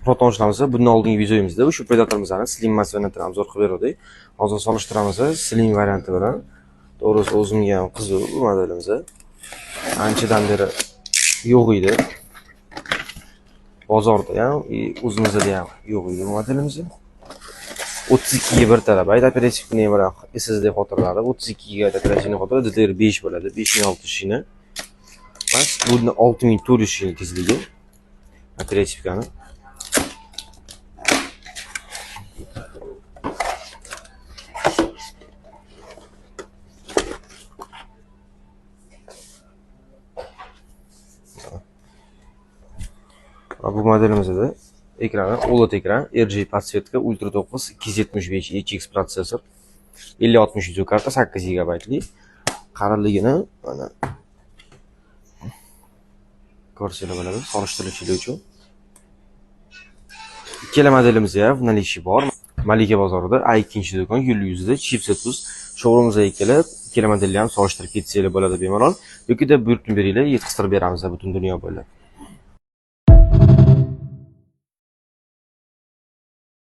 Proton ishlamasa, bundan oldingi videomizda o'sha Predatorimizni Slim variantini обзор qilib berdik. Hozir solishtiramiz Slim varianti bilan. To'g'risi, o'zimga ham qiziq bu modelimiz. Anchadan beri yo'q edi. Bozorda ham, o'zimizda ham yo'q edi bu modelimiz. 32 ga 1 terabayt оперативный bilan SSD xotiralari, 32 gigabayt оперативный xotira, DDR5 bo'ladi, 5600 shina. Bas, buni 6400 shina tezligi оперативка ni. Va bu modelimizda ekrani OLED ekran, RGB подсветка, Ultra 9, 275 HX protsessor, 5060 video karta, 8 gigabaytli. Qalinligini mana ko'rsanglar bo'ladi, solishtirishlik uchun. Ikkala modelimizda ham наличие bor. Malika bozorida A2 do'kon, Gul yuzida Chipset Plus showroomimizga kelib, ikkala modelni ham solishtirib ketsanglar bo'ladi bemalol. Yoki buyurtma beringlar, yetkazib beramiz butun dunyo bo'ylab.